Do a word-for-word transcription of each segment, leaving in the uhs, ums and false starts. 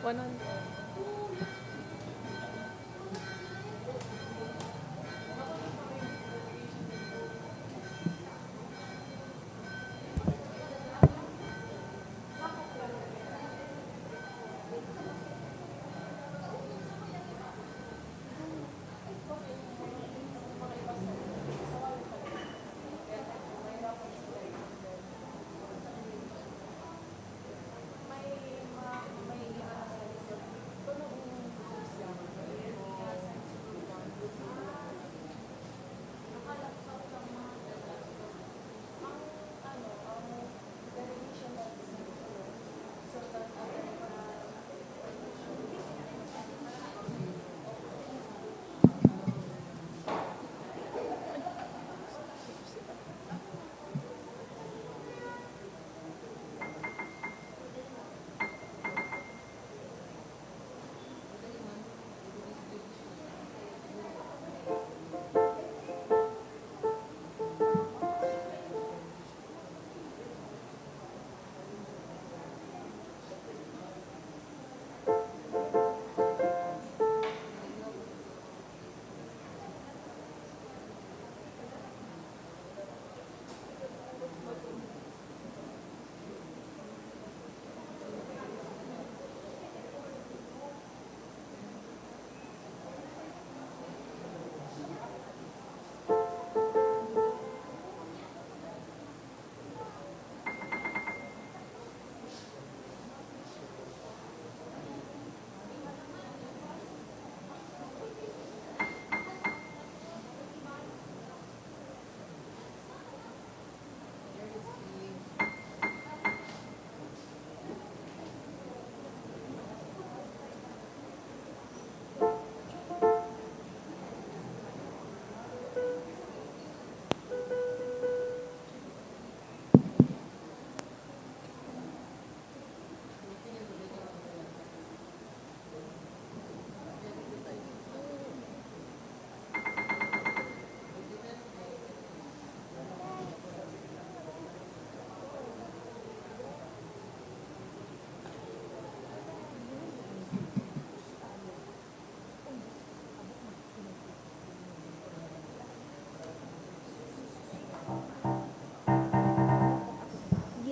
One hundred.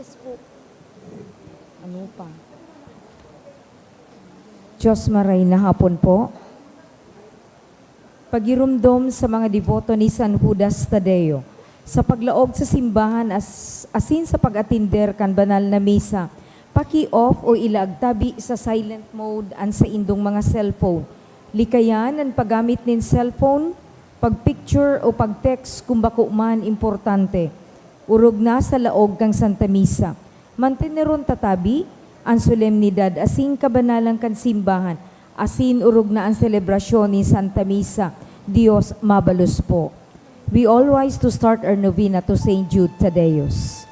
Yes po. Ano pa? Diyos maray na hapon po. Pagiromdom sa mga deboto ni San Judas Tadeo. Sa paglaog sa simbahan as-, asin sa pag-atinder kan banal na misa, paki-off o ilaag tabi sa silent mode an saindong mga cellphone. Likayan an paggamit nin cellphone, pag-picture o pag-text kun bako man importante. Orog na sa laog kan Santa Misa. Manteneron ta tabi an solemnidad asin kabanalan kan simbahan, asin orog na an selebrasyon nin Santa Misa. Dios mabalos po. We all rise to start our novena to Saint Jude Thaddeus.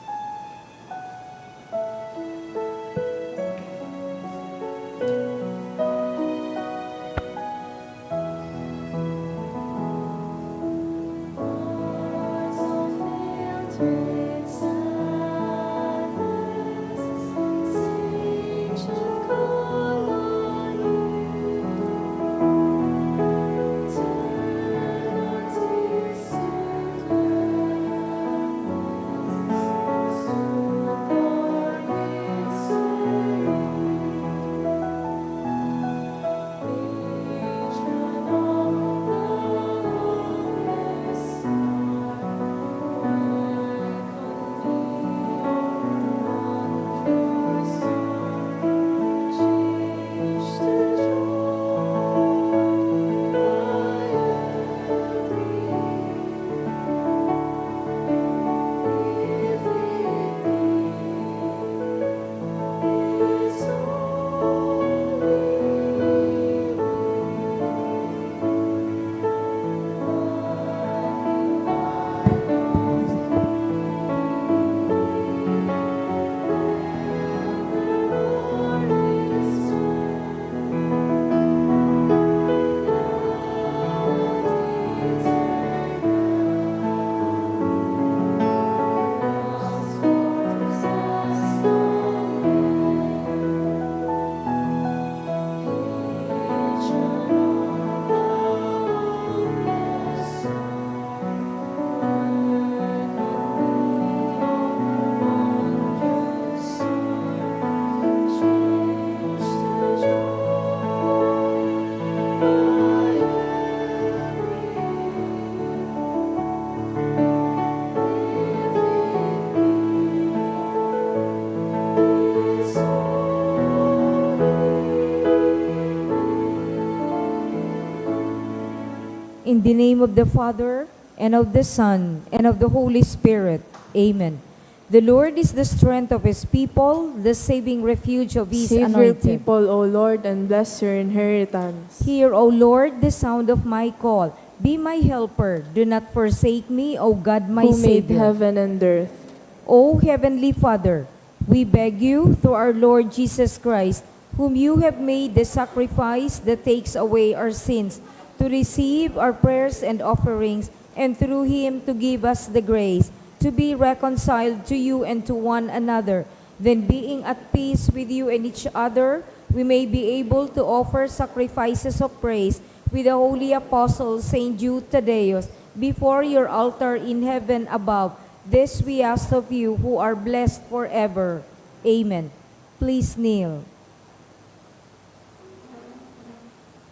In the name of the Father, and of the Son, and of the Holy Spirit. Amen. The Lord is the strength of his people, the saving refuge of his Save your anointed. People, O Lord, and bless your inheritance. Hear, O Lord, the sound of my call. Be my helper. Do not forsake me, O God, my Who made Savior. Heaven and earth. O Heavenly Father, we beg you, through our Lord Jesus Christ, whom you have made the sacrifice that takes away our sins, to receive our prayers and offerings, and through him to give us the grace to be reconciled to you and to one another. Then, being at peace with you and each other, we may be able to offer sacrifices of praise with the holy apostle Saint Jude Thaddeus before your altar in heaven above. This we ask of you, who are blessed forever. Amen. Please kneel.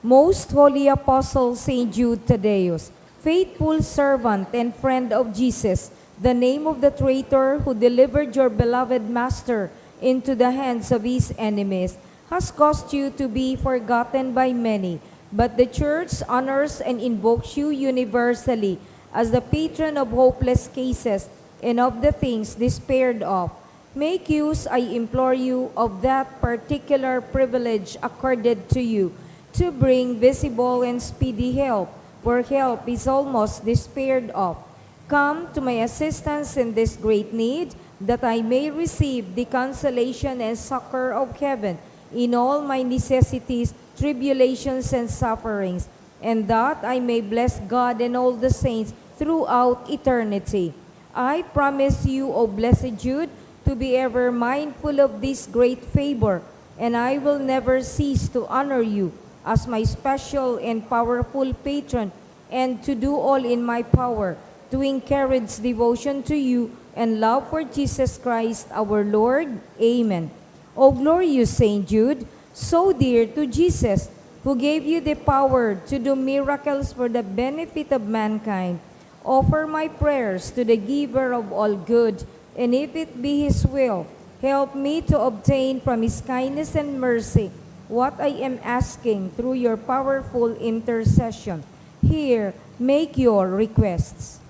Most Holy Apostle Saint Jude Thaddeus, faithful servant and friend of Jesus, the name of the traitor who delivered your beloved Master into the hands of his enemies, has caused you to be forgotten by many, but the Church honors and invokes you universally as the patron of hopeless cases and of the things despaired of. Make use, I implore you, of that particular privilege accorded to you to bring visible and speedy help where help is almost despaired of. Come to my assistance in this great need, that I may receive the consolation and succor of heaven in all my necessities, tribulations, and sufferings, and that I may bless God and all the saints throughout eternity. I promise you, O blessed Jude, to be ever mindful of this great favor, and I will never cease to honor you as my special and powerful patron, and to do all in my power to encourage devotion to you and love for Jesus Christ our Lord. Amen. O glorious Saint Jude, so dear to Jesus, who gave you the power to do miracles for the benefit of mankind, offer my prayers to the Giver of all good, and if it be His will, help me to obtain from His kindness and mercy what I am asking through your powerful intercession. Here, make your requests.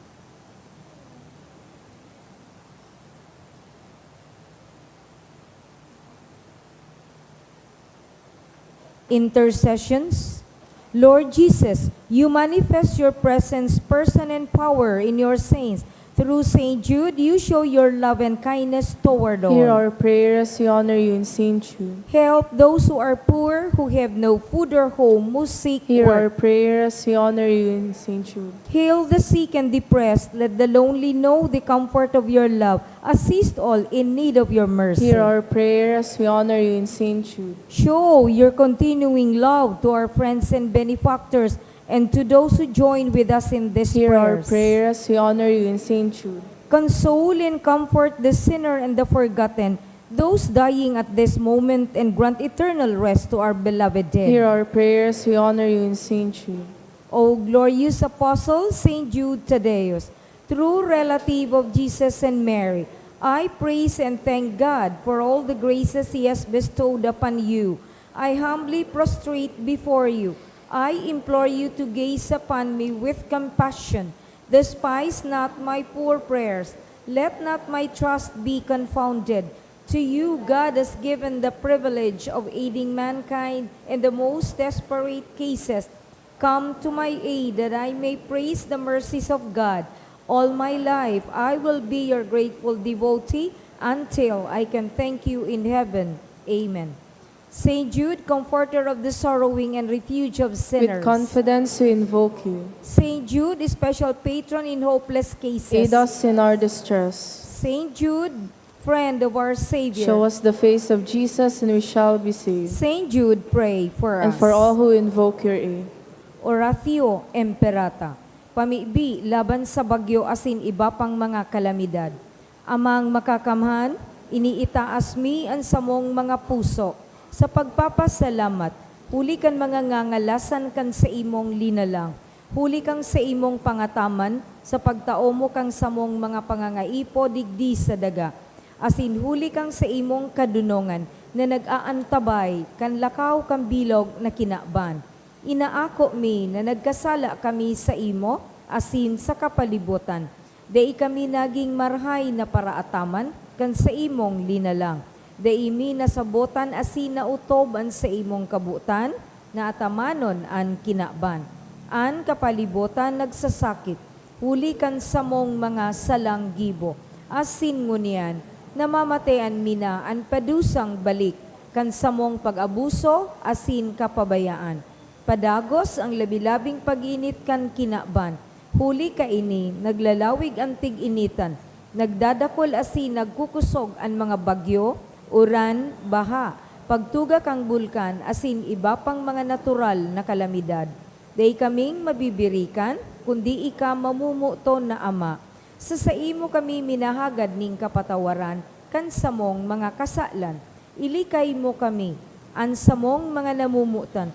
Intercessions. Lord Jesus, you manifest your presence, person, and power in your saints. Through Saint Jude, you show your love and kindness toward all. Hear our prayer as we honor you in Saint Jude. Help those who are poor, who have no food or home, who seek Hear our work. Prayer as we honor you in Saint Jude. Heal the sick and depressed. Let the lonely know the comfort of your love. Assist all in need of your mercy. Hear our prayer as we honor you in Saint Jude. Show your continuing love to our friends and benefactors and to those who join with us in this Hear our prayers. Prayer as we honor you in Saint Jude. Console and comfort the sinner and the forgotten, those dying at this moment, and grant eternal rest to our beloved dead. Hear our prayer as we honor you in Saint Jude. O glorious Apostle, Saint Jude Thaddeus, true relative of Jesus and Mary, I praise and thank God for all the graces He has bestowed upon you. I humbly prostrate before you. I implore you to gaze upon me with compassion. Despise not my poor prayers. Let not my trust be confounded. To you, God has given the privilege of aiding mankind in the most desperate cases. Come to my aid, that I may praise the mercies of God. All my life, I will be your grateful devotee until I can thank you in heaven. Amen. Saint Jude, comforter of the sorrowing and refuge of sinners. With confidence we invoke you. Saint Jude, special patron in hopeless cases. Aid us in our distress. Saint Jude, friend of our Savior. Show us the face of Jesus and we shall be saved. Saint Jude, pray for And us. For all who invoke your aid. Oratio Imperata. Pamibi laban sa bagyo asin iba pang mga kalamidad. Amang Makakamhan, iniitaas mi an samong mga puso sa pagpapasalamat huli kan mga ngangalasan kan saimong linalang, huli kan saimong pangataman sa pagtao mo kan samong mga pangangaipo digdi sa daga, asin huli kan saimong kadonongan na nag-aantabay kan lakaw kan bilog na kinaban. Inaako mi na nagkasala kami saimo asin sa kapalibotan. Dai kami nagin marahay na paraataman kan saimong linalang. Dai mi nasabotan asin naotob an saimong kabotan na atamanon an kinaban. An kapalibotan nagsasakit huli kan samong mga salang gibo, asin ngunyan namamatean mi na an padusang balik kan samong pag-abuso asin kapabayaan. Padagos an labi-labing pag-init kan kinaban, huli kaini naglalawig an tig-initan, nagdadakul asin nagkukusog an mga bagyo, uran, baha, pagtuga kan bulkan asin iba pang mga natural na kalamidad. Dai kaming mabibirikan, kundi ika mamomoton na Ama. Sa saimo kami minahagad nin kapatawaran kan samong mga kasalan. Ilikay mo kami, an samong mga namomotan,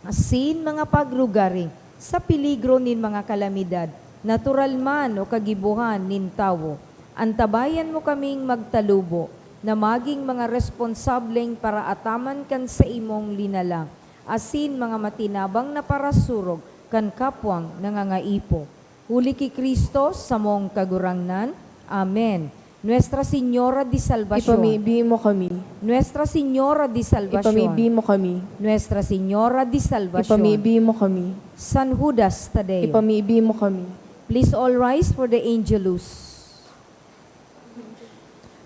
asin mga pagrugaring sa peligro nin mga kalamidad, natural man o kagibohan nin tawo. Antabayan mo kaming magtalubo na magin mga responsableng paraataman kan saimong linalang, asin mga matinabang na parasurog kan kapwang nangangaipo. Huli ki Cristo, samong Kagurangnan. Amen. Nuestra Señora de Salvacion. Ipamibi mo kami. Nuestra Señora de Salvacion. Ipamibi mo kami. Nuestra Señora de Salvacion. Ipamibi mo kami. San Judas Tadeo. Ipamibi mo kami. Please all rise for the Angelus.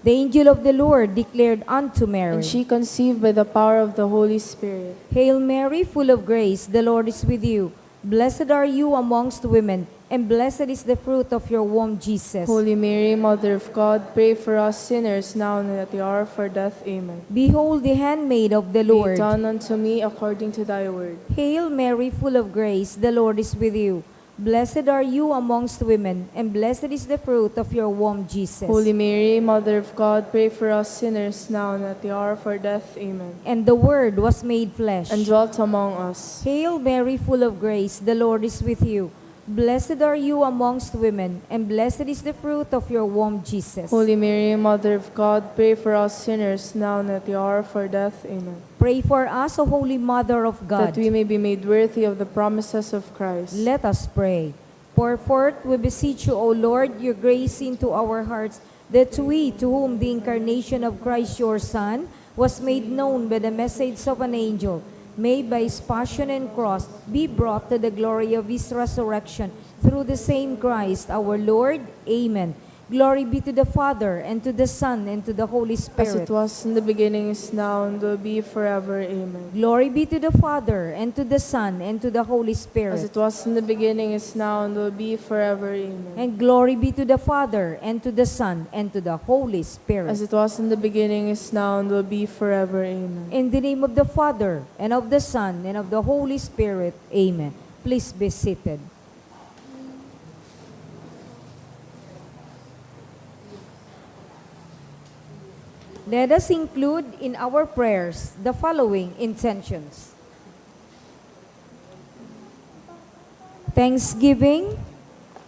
The angel of the Lord declared unto Mary. And she conceived by the power of the Holy Spirit. Hail Mary, full of grace, the Lord is with you. Blessed are you amongst women, and blessed is the fruit of your womb, Jesus. Holy Mary, Mother of God, pray for us sinners now and at the hour of our death. Amen. Behold the handmaid of the Lord. Be it done unto me according to thy word. Hail Mary, full of grace, the Lord is with you. Blessed are you amongst women, and blessed is the fruit of your womb, Jesus. Holy Mary, Mother of God, pray for us sinners now and at the hour of our death. Amen. And the Word was made flesh. And dwelt among us. Hail Mary, full of grace, the Lord is with you. Blessed are you amongst women, and blessed is the fruit of your womb, Jesus. Holy Mary, Mother of God, pray for us sinners now and at the hour of our death. Amen. Pray for us, O Holy Mother of God. That we may be made worthy of the promises of Christ. Let us pray. Pour forth, we beseech you, O Lord, your grace into our hearts, that we, to whom the incarnation of Christ your Son was made known by the message of an angel, may by his passion and cross be brought to the glory of his resurrection, through the same Christ our Lord. Amen. Glory be to the Father, and to the Son, and to the Holy Spirit. As it was in the beginning, is now, and will be forever. Amen. Glory be to the Father, and to the Son, and to the Holy Spirit. As it was in the beginning, is now, and will be forever. Amen. And glory be to the Father, and to the Son, and to the Holy Spirit. As it was in the beginning, is now, and will be forever. Amen. In the name of the Father, and of the Son, and of the Holy Spirit. Amen. Please be seated. Let us include in our prayers the following intentions. Thanksgiving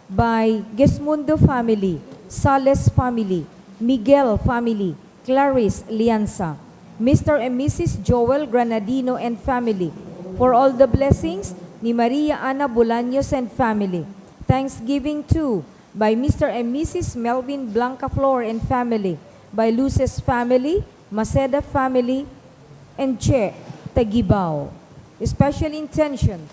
by Gesmundo family, Sales family, Miguel family, Clarice Lianza, Mister and Missus Joel Granadino and family, for all the blessings ni Maria Ana Bolaños and family. Thanksgiving too by Mister and Missus Melvin Blancaflor and family, by Luces family, Maceda family, and Che Tagibao. Special intentions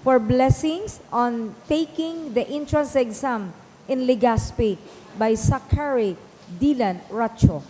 for blessings on taking the entrance exam in Legazpi by Zachary Dylan Racho.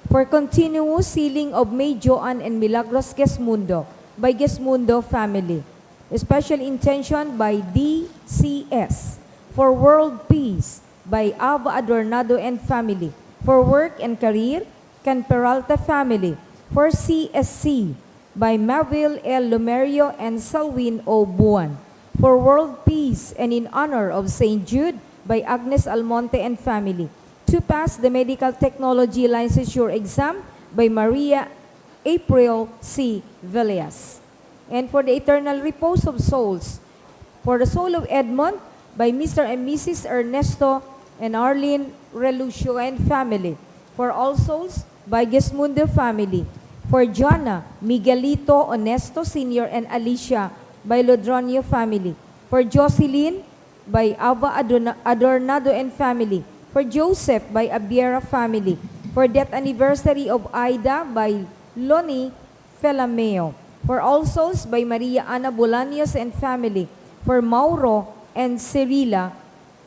For continuous healing of May Joan and Milagros Gesmundo by Gesmundo family. Special intention by D C S. For world peace by Ava Adornado and family. For work and career, Can Peralta family. For C S C, by Mavil L. Lomerio and Salwin O. Buan. For world peace and in honor of Saint Jude, by Agnes Almonte and family. To pass the medical technology licensure exam, by Maria April C. Villas. And for the eternal repose of souls, for the soul of Edmond, by Mister and Missus Ernesto and Arlene Relucio and family. For all souls, by Gesmundo family. For Joanna, Miguelito, Onesto Senior and Alicia, by Lodronio family. For Jocelyn, by Ava Adona-, Adornado and family. For Joseph, by Abiera family. For death anniversary of Aida, by Loni Felameo. For All Souls, by Maria Ana Bolaños and family. For Mauro and Cirila,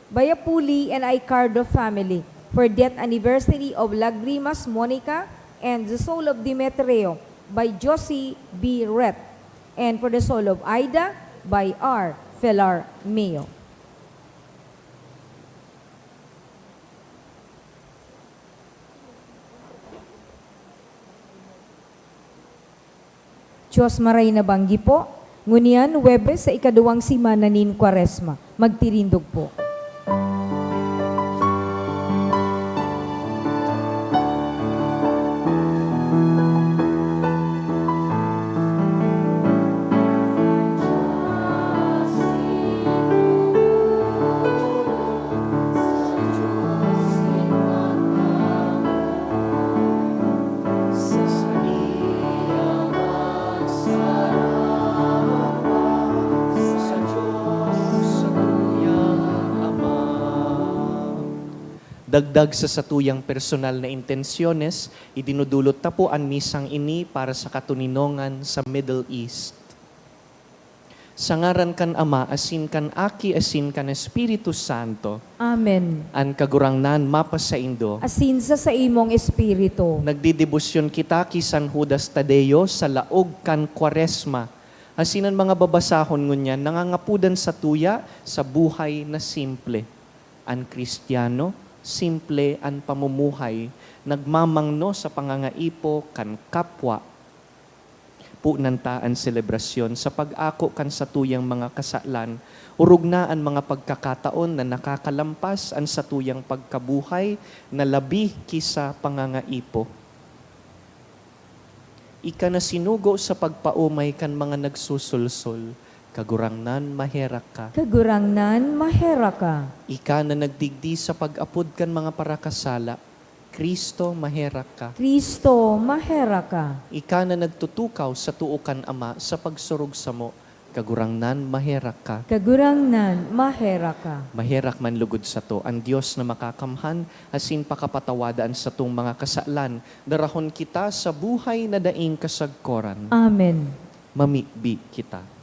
by Apuli and Aicardo family. For death anniversary of Lagrimas Monica and the soul of Demetrio, by Josie B Ret. And for the soul of Aida, by R Felar Meo. Diyos maray na banggi po. Ngunyan, Huwebes sa ikaduwang semana nin Kwaresma. Magtirindog po. Dagdag sa satuyang personal na intensyones, idinudulot ta po an misang ini para sa katoninongan sa Middle East. Sa ngaran kan Ama, asin kan Aki, asin kan Espiritu Santo. Amen. An Kagurangnan mapasaindo. Asin sa saimong espiritu. Nagdedebosyon kita ki San Judas Tadeo sa laog kan Kwaresma. Asin an mga babasahon ngunyan nangangapodan satuya sa buhay na simple. An Kristiyano, simple an pamumuhay, nagmamangno sa pangangaipo kan kapwa. Punan ta an selebrasyon sa pag-ako kan satuyang mga kasalan, orog na an mga pagkakataon na nakakalampas an satuyang pagkabuhay na labi ki sa pangangaipo. Ika na sinugo sa pagpaomay kan mga nagsusulsol, Kagurangnan, maherak ka. Kagurangnan, maherak ka. Ika na nagdigdi sa pag-apod kan mga parakasala, Cristo, maherak ka. Cristo, maherak ka. Ika na nagtutukaw sa too kan Ama sa pagsurog samo, Kagurangnan, maherak ka. Kagurangnan, maherak ka. Maherak man lugod sato an Dios na makakamhan asin pakapatawada an satong mga kasalan, darahon kita sa buhay na daing kasagkoran. Amen. Mamibi kita.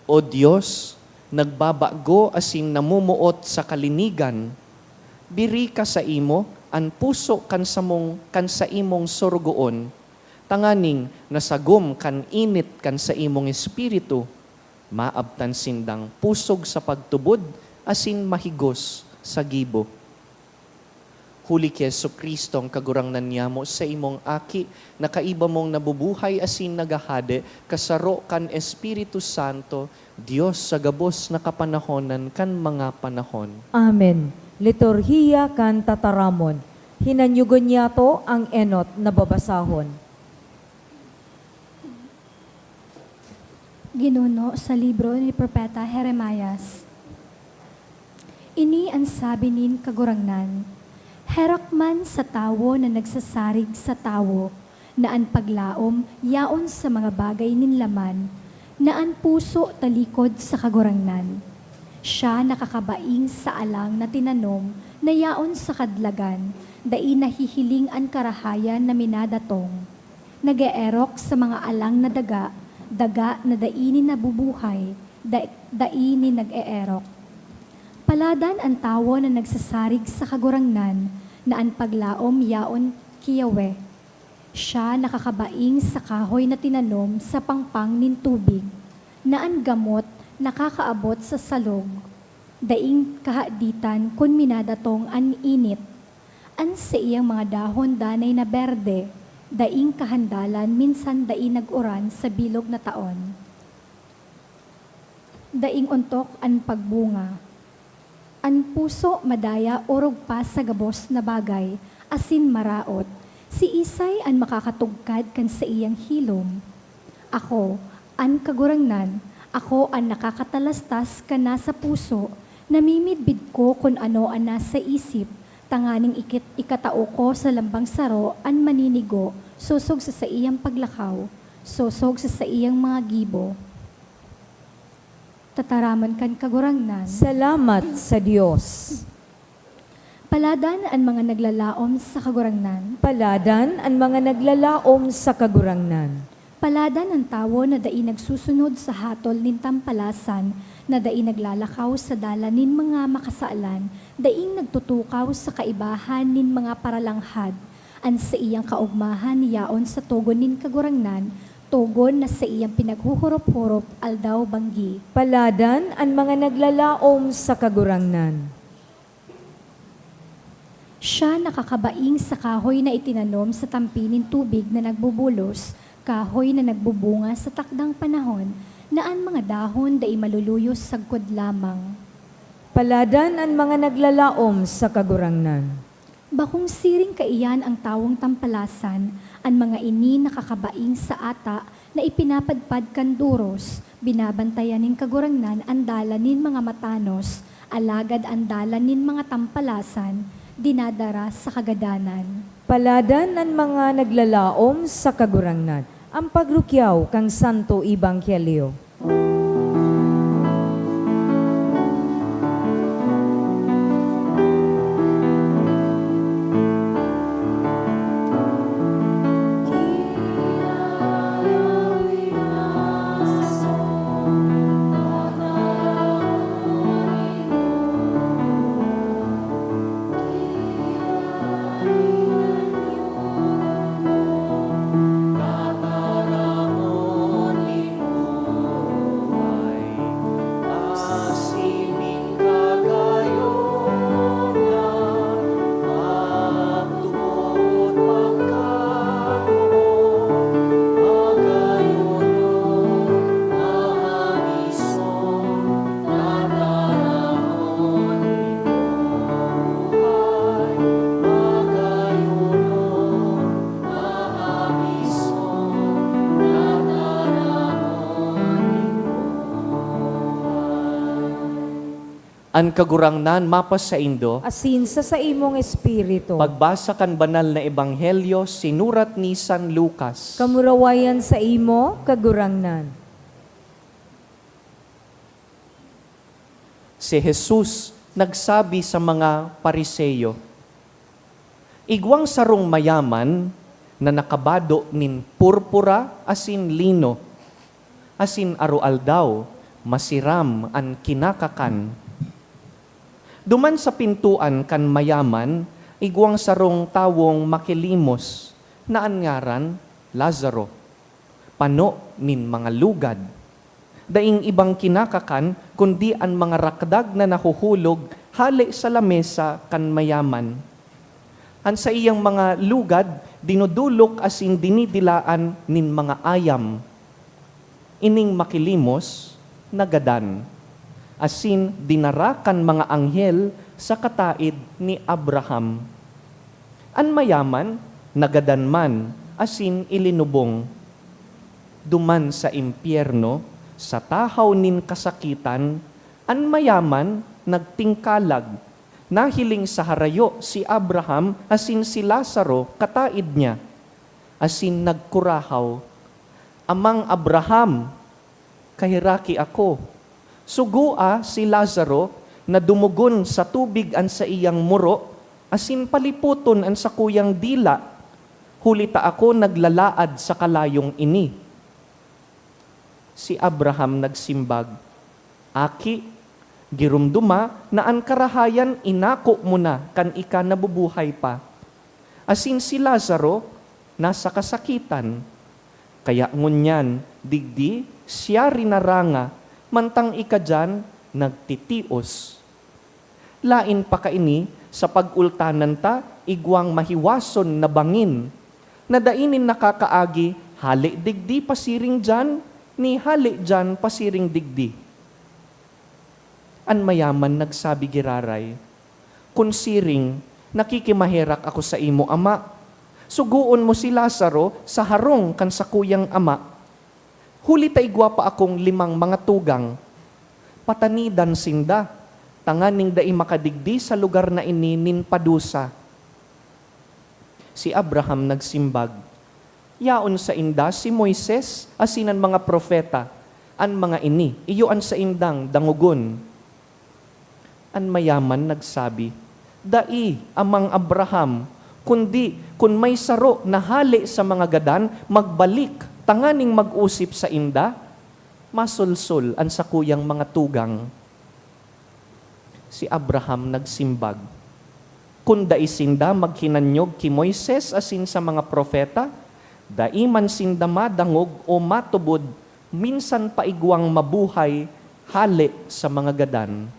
O Dios, nagbabago asin namumuot sa kalinigan, biri ka saimo an puso kan samong, kan saimong sorogoon, tanganing nasagom kan init kan saimong Espiritu, maabtan sindang pusog sa pagtubod asin mahigos sa gibo. Huli ki Jesu-Cristo, an Kagurangnan niyamo, saimong Aki, na kaiba mong nabubuhay asin naghahade, kasaro kan Espiritu Santo, Dios sa gabos na kapanahonan kan mga panahon. Amen. Liturhiya kan Tataramon. Hinanyogon niyato ang enot na babasahon. Ginuno sa libro ni Propeta Jeremias. Ini an sabi nin Kagurangnan, "Herak man sa tawo na nagsasarig sa tawo, na an paglaom yaon sa mga bagay nin laman, na an puso talikod sa Kagurangnan. Siya nakakabaing sa alang na tinanom na yaon sa kadlagan, dai nahihiling an karahayan na minadatong. Nag-eerok sa mga alang na daga, daga na dai nin nabubuhay, da-, dai nin nag-eerok." Paladan an tawo na nagsasarig sa Kagurangnan, na an paglaom yaon ki Yahweh. Siya nakakabaing sa kahoy na tinanom sa pangpang nin tubig, na an gamot nakakaabot sa salog, daing kahaditan kun minadatong an init. An saiyang mga dahon danay na berde, daing kahandalan minsan dai nag-uran sa bilog na taon. Daing ontok an pagbunga. An puso madaya orog pa sa gabos na bagay, asin maraot. Siisay an makakatugkad kan saiyang hilom? Ako, an Kagurangnan, ako an nakakatalastas kan nasa puso, namimidbid ko kun ano an nasa isip, tanganing ikit-, ikatao ko sa lambang saro an maninigo, sosog sa saiyang paglakaw, sosog sa saiyang mga gibo. Tataramon kan Kagurangnan. Salamat sa Dios. Paladan an mga naglalaom sa Kagurangnan. Paladan an mga naglalaom sa Kagurangnan. Paladan an tawo na dai nagsusunod sa hatol nin tampalasan, na dai naglalakaw sa dalan nin mga makasalan, daing nagtutukaw sa kaibahan nin mga paralanghad. An saiyang kaogmahan yaon sa togon nin Kagurangnan, togon na saiyang pinaghuhurop-hurop aldaw-banggi. Paladan an mga naglalaom sa Kagurangnan. Siya nakakabaing sa kahoy na itinanom sa tampi nin tubig na nagbubulos, kahoy na nagbubunga sa takdang panahon, na an mga dahon dai maluluyos sagkod lamang. Paladan an mga naglalaom sa Kagurangnan. Bakong siring kaiyan an tawong tampalasan, an mga ini nakakabaing sa ata na ipinapadpad kan doros, binabantayan nin Kagurangnan an dalan nin mga matanos, alagad an dalan nin mga tampalasan dinadara sa kagadanan. Paladan an mga naglalaom sa Kagurangnan. Ang pagrukyaw kan Santo Ebanghelyo. An Kagurangnan mapasaindo. Asin sa saimong espiritu. Pagbasa kan Banal na Ebanghelyo sinurat ni San Lucas. Kamurawayan saimo, Kagurangnan. Si Jesus nagsabi sa mga Pariseo, "Igwang sarong mayaman na nakabado nin purpura asin lino, asin aroaldaw masiram an kinakakan. Duman sa pintoan kan mayaman, igwang sarong tawong makilimos na an ngaran Lazaro, pano nin mga lugad. Daing ibang kinakakan, kundi an mga rakdag na nahuhulog hale sa lamesa kan mayaman. An saiyang mga lugad dinodolok asin dinidilaan nin mga ayam. Ining makilimos, nagadan, asin dinara kan mga anghel sa kataed ni Abraham. An mayaman, nagadan man, asin ilinubong. Duman sa impyerno, sa tahaw nin kasakitan, an mayaman nagtingkalag. Nahiling sa harayo si Abraham asin si Lazaro kataed niya, asin nagkurahaw, 'Amang Abraham, kaheraki ako. Sugoa si Lazaro na dumugon sa tubig an saiyang muro asin palipoton an sakuyang dila, huli ta ako naglalaad sa kalayong ini.' Si Abraham nagsimbag, 'Aki, giromdoma na an karahayan inako mo na kan ika nabubuhay pa. Asin si Lazaro nasa kasakitan. Kaya ngunyan, digdi siya rinaranga, mantang ika diyan nagtitios.' Laen pa kaini, sa pag-ultanan ta, igwang mahiwason na bangin, na dai nin nakakaagi hale digdi pasiring diyan, ni hale diyan pasiring digdi." An mayaman nagsabi giraray, "Kun siring, nakikimaherak ako saimo, Ama. Sugoon mo si Lazaro sa harong kan sakuyang ama. Huli ta igwa pa akong limang mga tugang. Patanidan sinda, tanganing dai makadigdi sa lugar na ini nin padusa." Si Abraham nagsimbag, "Yaon sainda si Moises asin an mga propeta. An mga ini iyo an saindang dangogon." An mayaman nagsabi, "Dai, Amang Abraham, kundi kun may saro na hale sa mga gadan magbalik tanganing mag-osip sainda, masolsol an sakuyang mga tugang." Si Abraham nagsimbag, "Kun dai sinda maghinanyog ki Moises asin sa mga propeta, dai man sinda madangog o matubod minsan pa igwang mabuhay hale sa mga gadan."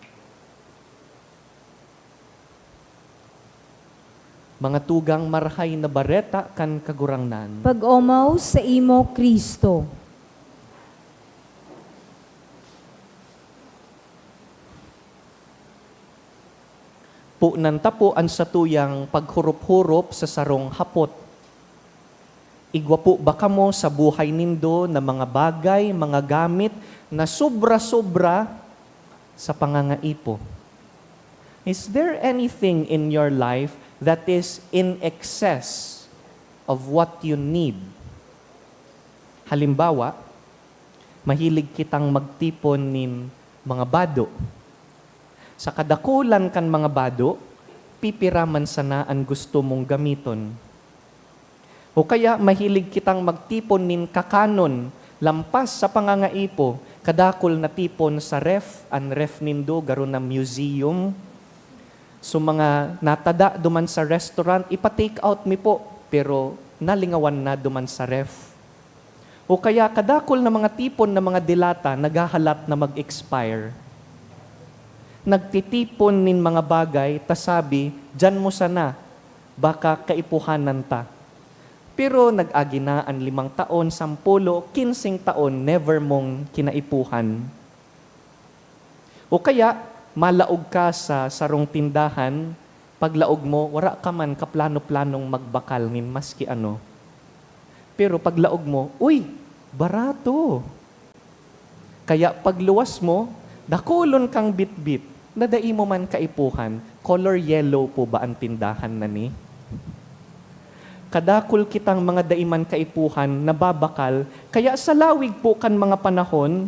Mga tugang, Marahay na Bareta kan Kagurangnan. Pag-omaw saimo, Cristo. Ponan ta po an satuyang paghorop-horop sa sarong hapot. Igwa po ba kamo sa buhay nindo na mga bagay, mga gamit na sobra-sobra sa pangangaipo? Is there anything in your life that is in excess of what you need? Halimbawa, mahilig kitang magtipon nin mga bado. Sa kadakulan kan mga bado, pipira man sana an gusto mong gamiton? O kaya mahilig kitang magtipon nin kakanon lampas sa pangangaipo, kadakul na tipon sa ref, an ref nindo garo na museum. So, mga natada duman sa restaurant, ipa-take out mi po, pero nalingawan na duman sa ref. O kaya kadakul na mga tipon na mga delata naghahalat na mag-expire. Nagtitipon nin mga bagay, ta sabi, "Diyan mo sana, baka kaipuhanan ta." Pero nag-agi na an limang taon, sampulo, kinseng taon, never mong kinaipuhan. O kaya, malaog ka sa sarong tindahan, paglaog mo, wara ka man kaplano-planong magbakal nin maski ano. Pero paglaog mo, "Uy, barato!" Kaya pagluwas mo, dakulon kang bitbit na dai mo man kaipuhan. Color yellow po ba an tindahan na ni? Kadakul kitang mga dai man kaipuhan, nababakal, kaya sa lawig po kan mga panahon,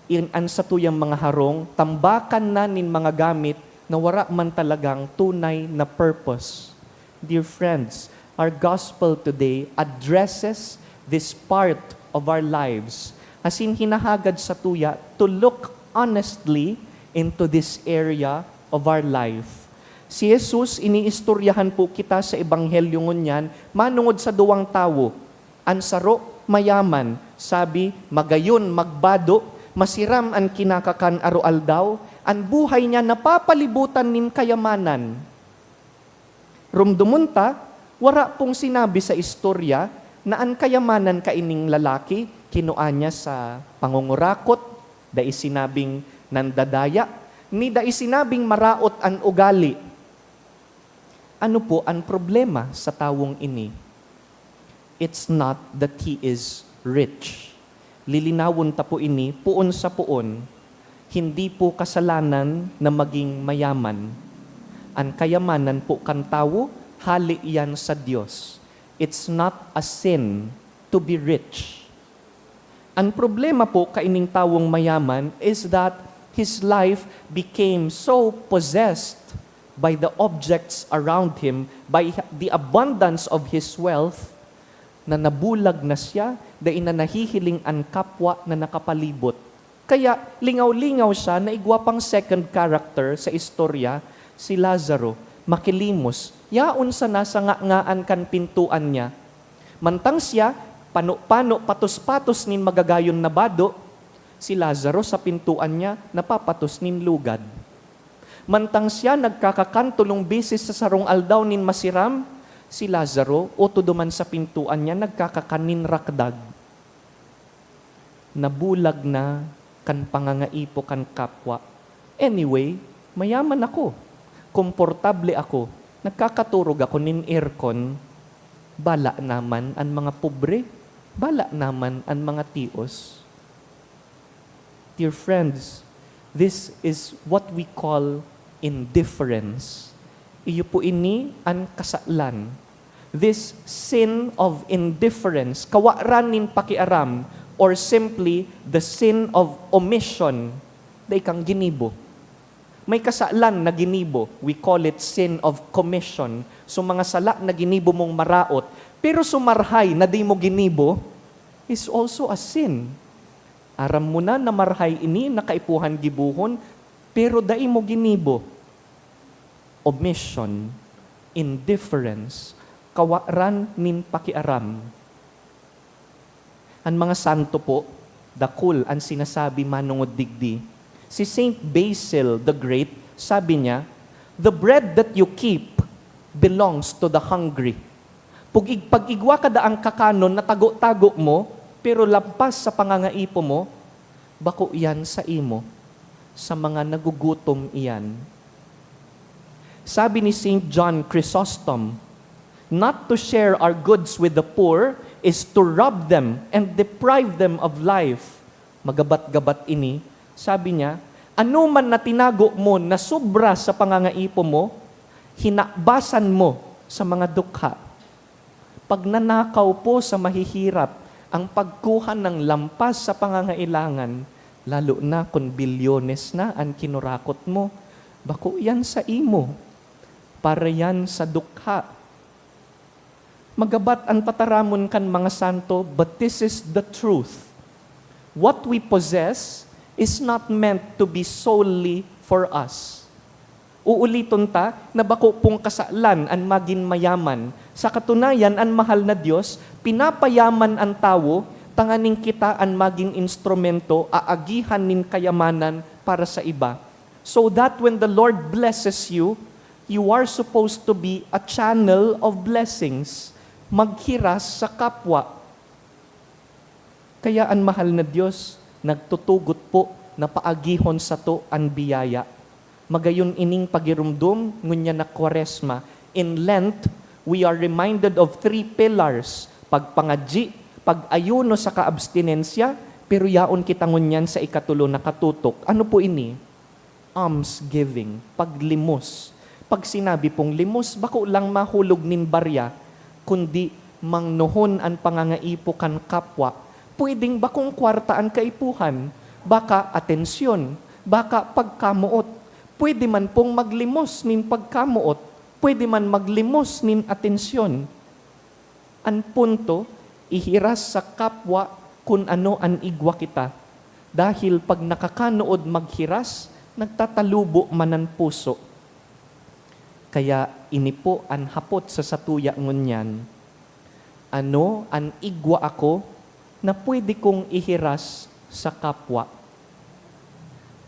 in, an satuyang mga harong, tambakan na nin mga gamit na wara man talagang tunay na purpose. Dear friends, our gospel today addresses this part of our lives, asin hinahagad satuya to look honestly into this area of our life. Si Jesus, iniistoryahan po kita sa Ebanghelyo ngunyan manongod sa duwang tawo. An saro, mayaman, sabi, magayon, magbado, masiram an kinakakan aroaldaw, an buhay niya napapalibutan nin kayamanan. Rumdomon ta, wara pong sinabi sa istorya na an kayamanan kaining lalaki kinua niya sa pangungurakot, dai sinabing nandadaya, ni dai sinabing maraot an ugali. Ano po an problema sa tawong ini? It's not that he is rich. Lilinawon ta po ini poon sa poon. Hindi po kasalanan na maging mayaman. An kayamanan po kan tawo, hale iyan sa Dios. It's not a sin to be rich. An problema po kaining tawong mayaman is that his life became so possessed by the objects around him, by the abundance of his wealth, na nabulag na siya, dai na nahihiling an kapwa na nakapalibot. Kaya lingaw-lingaw siya na igwa pang second character sa istorya, si Lazaro, makilimos, yaon sana sa ngangaan kan pintoan niya. Mantang siya, pano-pano, patos-patos nin magagayon na bado, si Lazaro sa pintoan niya napapatos nin lugad. Mantang siya nagkakakan tolong beses sa sarong aldaw nin masiram, si Lazaro, oto duman sa pintoan niya, nagkakakan nin rakdag. Nabulag na kan pangangaipo kan kapwa. Anyway, mayaman ako. Komportable ako. Nagkakaturog ako nin aircon. Bala naman an mga pobre. Bala naman an mga tios. Dear friends, This is what we call indifference. Iyo po ini an kasalan. This sin of indifference, kawaran nin pakiaram, or simply the sin of omission, dai kang ginibo. May kasalan na ginibo, we call it sin of commission. So, mga sala na ginibo mong maraot, pero so marhay na di mo ginibo is also a sin. Aram mo na na marhay ini na kaipuhan gibohon, pero dai mo ginibo. Omission, indifference, kawaran nin pakiaram. An mga santo po, dakul an sinasabi manongod digdi. Si Saint Basil the Great, sabi niya, "The bread that you keep belongs to the hungry." Pag ig-, pag igwa ka daang kakanon na tago-tago mo, pero lampas sa pangangaipo mo, bako iyan sa imo, sa mga nagugutom iyan. Sabi ni Saint John Chrysostom, "Not to share our goods with the poor is to rob them and deprive them of life." Magabat-gabat ini. Sabi niya, "Anoman na tinago mo na sobra sa pangangaipo mo, hinakbasan mo sa mga dukha." Pagnanakaw po sa mahihirap ang pagkuha ng lampas sa pangangailangan, lalo na kun bilyones na an kinurakot mo. Bako yan sa imo. Para yan sa dukha. Magabat an tataramon kan mga santo, but this is the truth. What we possess is not meant to be solely for us. Uuliton ta na bako pong kasalan an magin mayaman. Sa katunayan, an mahal na Dios pinapayaman an tawo tanganing kita an magin instrumento, aagihan nin kayamanan para sa iba. So that when the Lord blesses you, you are supposed to be a channel of blessings. Maghiras sa kapwa. Kaya an mahal na Dios nagtutugot po na paagihon sato an biyaya. Magayon ining pagiromdom ngunyan na Kwaresma. In Lent, we are reminded of three pillars: pagpangadyi, pag-ayuno saka abstinensya, pero yaon kita ngunyan sa ikatulo na katutok. Ano po ini? Almsgiving, paglimos. Pag sinabi pong limos, bako lang mahulog nin barya, kundi mangnohon an pangangaipo kan kapwa. Pwedeng bakong kwarta an kaipuhan, baka atensyon, baka pagkamoot. Pwede man pong maglimos nin pagkamoot, pwede man maglimos nin atensyon. An punto, ihiras sa kapwa kun ano an igwa kita. Dahil pag nakakanood maghiras, nagtatalubo man an puso. Kaya ini po an hapot sa satuya ngunyan, "Ano an igwa ako na pwede kong ihiras sa kapwa?"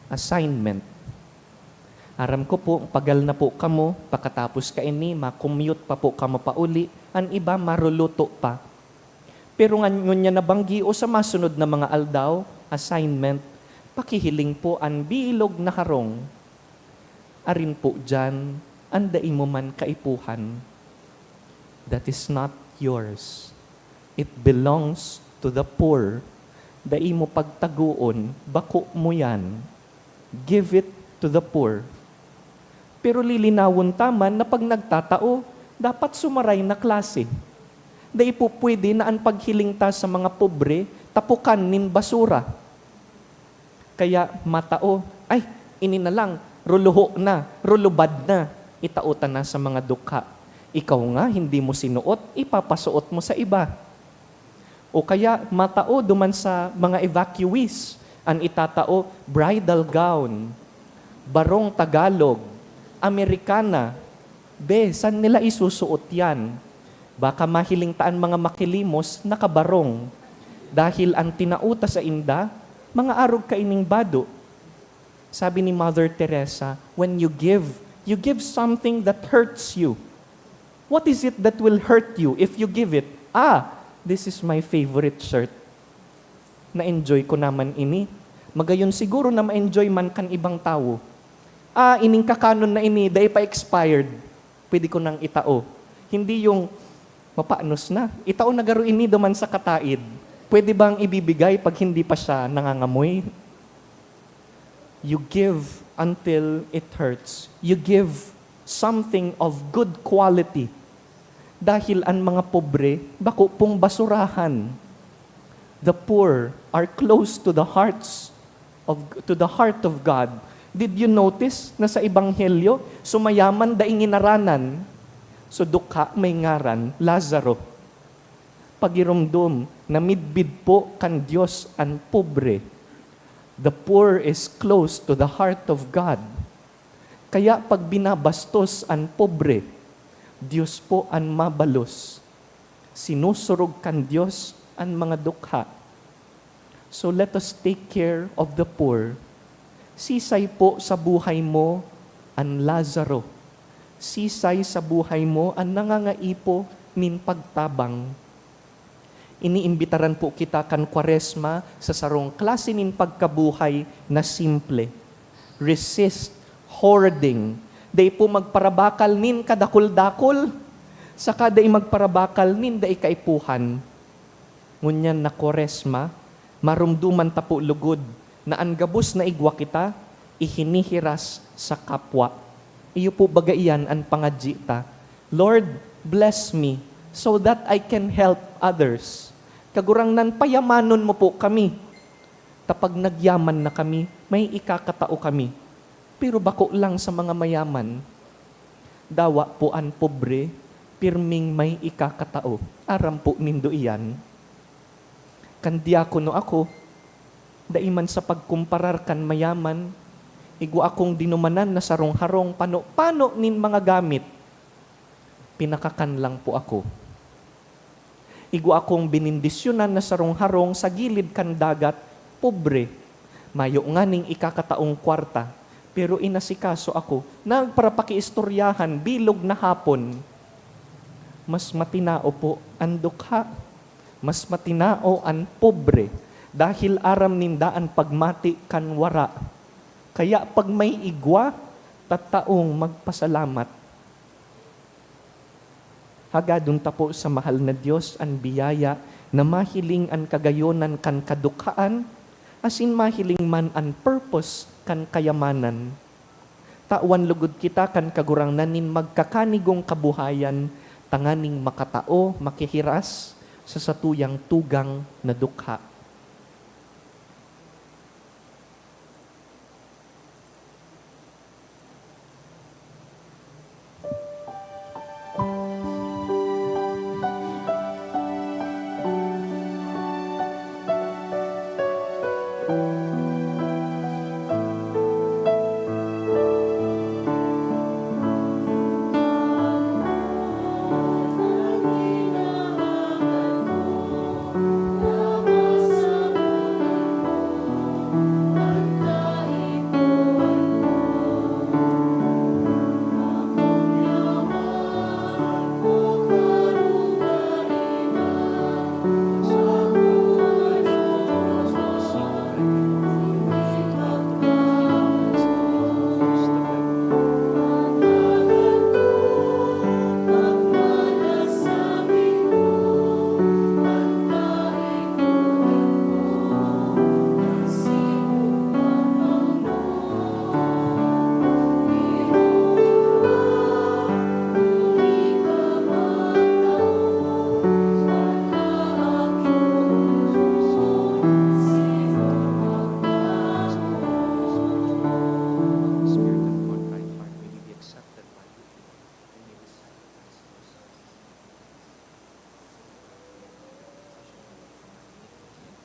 Assignment. Aram ko po, pagal na po kamo, pakatapos kaini, ma-commute pa po kamo pauli, an iba maruluto pa. Pero ngan-, ngunyan na banggi o sa masunod na mga aldaw, assignment, pakihiling po an bilog na harong. Arin po diyan an dai mo man kaipuhan. That is not yours. It belongs to the poor. Dai mo pagtagoon, bako mo yan. Give it to the poor. Pero lilinawon ta man na pag nagtatao, dapat sumaray na klase. Dai po pwede na an paghiling ta sa mga pobre, tapukan nin basura. Kaya matao, "Ay, ini na lang, ruluho na, rulubad na, itao ta na sa mga dukha. Ikaw nga, hindi mo sinuot, ipapasuot mo sa iba." O kaya matao duman sa mga evacuees, an itatao, bridal gown, barong Tagalog, Americana. Be, san nila isusuot yan? Baka mahiling ta an mga makilimos, nakabarong. Dahil an tinao ta sainda, mga arog kaining bado. Sabi ni Mother Teresa, "When you give, you give something that hurts you." What is it that will hurt you if you give it? Ah, this is my favorite shirt. Na-enjoy ko naman ini. Magayon siguro na ma-enjoy man kan ibang tawo. Ah, ining kakanon na ini, dai pa expired. Pwede ko nang itao. Hindi yung mapanos na. Itao na garo ini duman sa kataid. Pwede bang ibibigay pag hindi pa siya nangangamoy? You give until it hurts. You give something of good quality. Dahil an mga pobre, bako pong basurahan. The poor are close to the hearts of, to the heart of God. Did you notice na sa Ebanghelyo, so mayaman dai nginaranan, so dukha may ngaran, Lazaro. Pagiromdom na midbid po kan Dios an pobre. The poor is close to the heart of God. Kaya pag binabastos an pobre, Dios po an mabalos. Sinusurog kan Dios an mga dukha. So let us take care of the poor. Sisay po sa buhay mo an Lazaro. Sisay sa buhay mo an nangangaipo nin pagtabang. Iniimbitaran po kita kan Kwaresma sa sarong klase nin pagkabuhay na simple. Resist hoarding. Dai po magparabakal nin kadakul-dakul, saka dai magparabakal nin dai kaipuhan. Ngunyan na Kwaresma, maromdoman ta po logod na an gabos na igwa kita, ihinihiras sa kapwa. Iyo po baga iyan an pangadyi ta, "Lord, bless me so that I can help others." Kagurangnan, payamanon mo po kami. Ta pag nagyaman na kami, may ikakatao kami. Pero bako lang sa mga mayaman. Dawa po an pobre, pirming may ikakatao. Aram po nindo iyan. Kan diakono ako, dai man sa pagkumparar kan mayaman, igwa akong dinumanan na sarong harong pano-pano nin mga gamit. Pinakakan lang po ako. Igwa akong benendisyonan na sarong harong sa gilid kan dagat, pobre. Mayo nganing ikakataong kwarta, pero inasikaso ako. Nagparapakiistoryahan, bilog na hapon. Mas matinao po an dukha. Mas matinao an pobre, dahil aram ninda an pagmati kan wara. Kaya pag may igwa, tataong magpasalamat. Hagadon ta po sa mahal na Dios an biyaya na mahiling an kagayonan kan kadukhaan, asin mahiling man an purpose kan kayamanan. Tawan logod kita kan Kagurangnan nin magkakanigong kabuhayan tanganing makatao, makihiras sa satuyang tugang na dukha.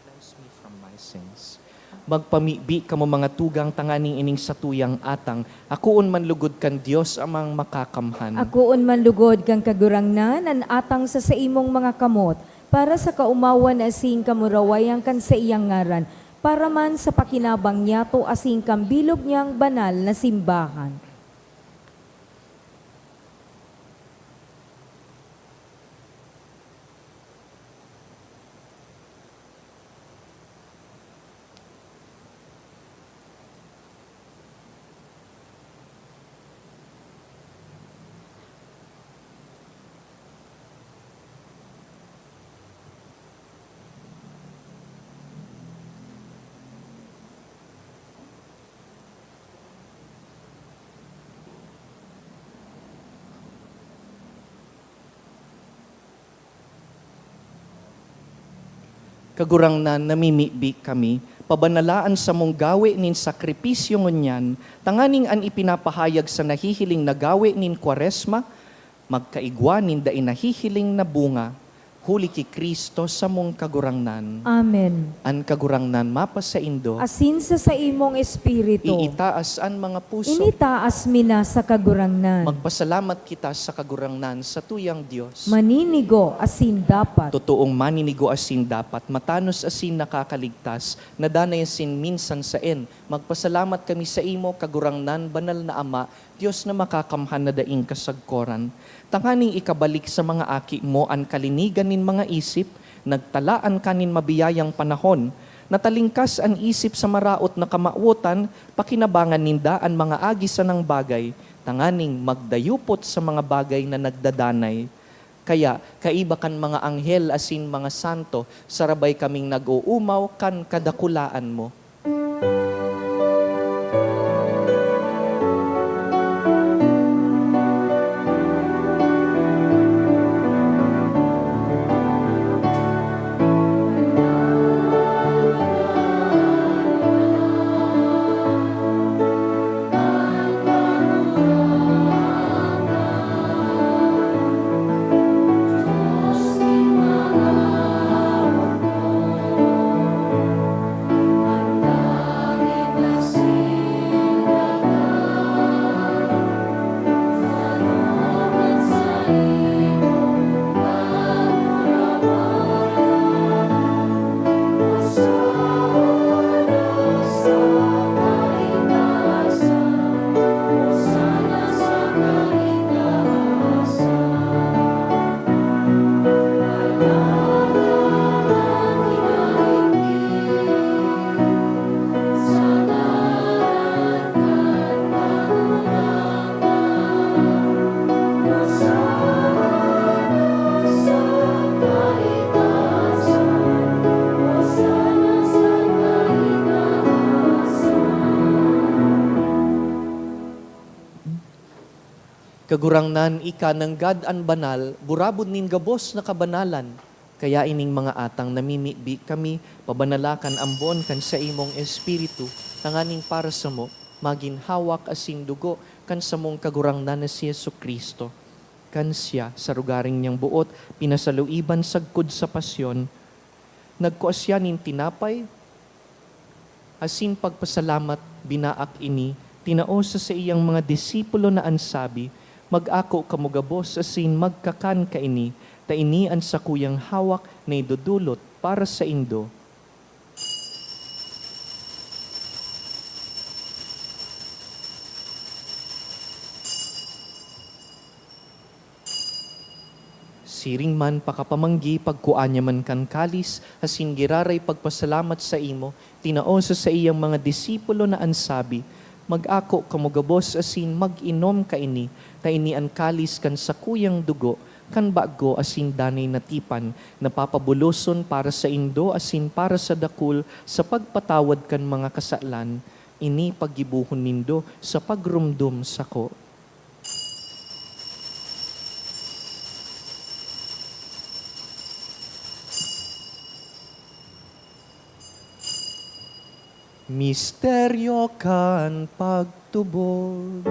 Cleanse me from my sins. Magpamibi kamo, mga tugang, tanganing ining satuyang atang akoon man lugod kan Dios Amang Makakamhan. Akoon man lugod kan Kagurangnan an atang sa saimong mga kamot, para sa kaomawan asin kamurawayan kan saiyang ngaran, para man sa pakinabang niyato asin kan bilog niyang banal na simbahan. Kagurangnan, namimibi kami, pabanala an samong gawe nin sakripisyo ngunyan, tanganing an ipinapahayag sa nahihiling na gawe nin Kwaresma, magkaigwa nin dai nahihiling na bunga, huli ki Cristo samong Kagurangnan. Amen. An Kagurangnan mapasaindo. Asin sa saimong espiritu. Iitaas an mga puso. Initaas mi na sa Kagurangnan. Magpasalamat kita sa Kagurangnan, sa tuyang Dios. Maninigo asin dapat. Totoong maninigo asin dapat, matanos asin nakakaligtas, na danay asin minsan saen. Magpasalamat kami saimo, Kagurangnan, Banal na Ama, Dios na makakamhan na daing kasagkoran, tanganing ikabalik sa mga aki mo an kalinigan nin mga isip, nagtalaan ka nin mabiyayang panahon, natalingkas an isip sa maraot na kamawotan, pakinabangan ninda an mga agi sanang bagay, tanganing magdayupot sa mga bagay na nagdadanay. Kaya, kaiba kan mga anghel asin mga santo, sarabay kaming nag-oomaw kan kadakulaan mo. Kagurangnan, ika nanggad an banal, burabod nin gabos na kabanalan. Kaya ining mga atang namimibi kami, pabanala kan ambon kan saimong Espiritu, tanganing para samo, magin hawak asin dugo kan samong Kagurangnan na si Jesu-Cristo. Kan siya, sa rogaring niyang boot, pinasaluiban sagkod sa pasyon, nagkua siya nin tinapay, asin pagpasalamat, binaak ini, tinao sa saiyang mga disipulo na an sabi, "Mag-ako kamo gabos asin magkakan kaini, ta ini an sakuyang hawak na idodolot para saindo." Siring man pakapamanggi, pagkua niya man kan kalis, asin giraray pagpasalamat saimo, tinao sa saiyang mga disipulo na an sabi, "Mag-ako kamo gabos asin mag-inom kaini, ta ini an kalis kan sakuyang dugo, kan bago asin danay na tipan, na papabuloson para saindo asin para sa dakul sa pagpatawad kan mga kasalan. Ini paggibohon nindo sa pagromdom sako." Misteryo kan pagtubod.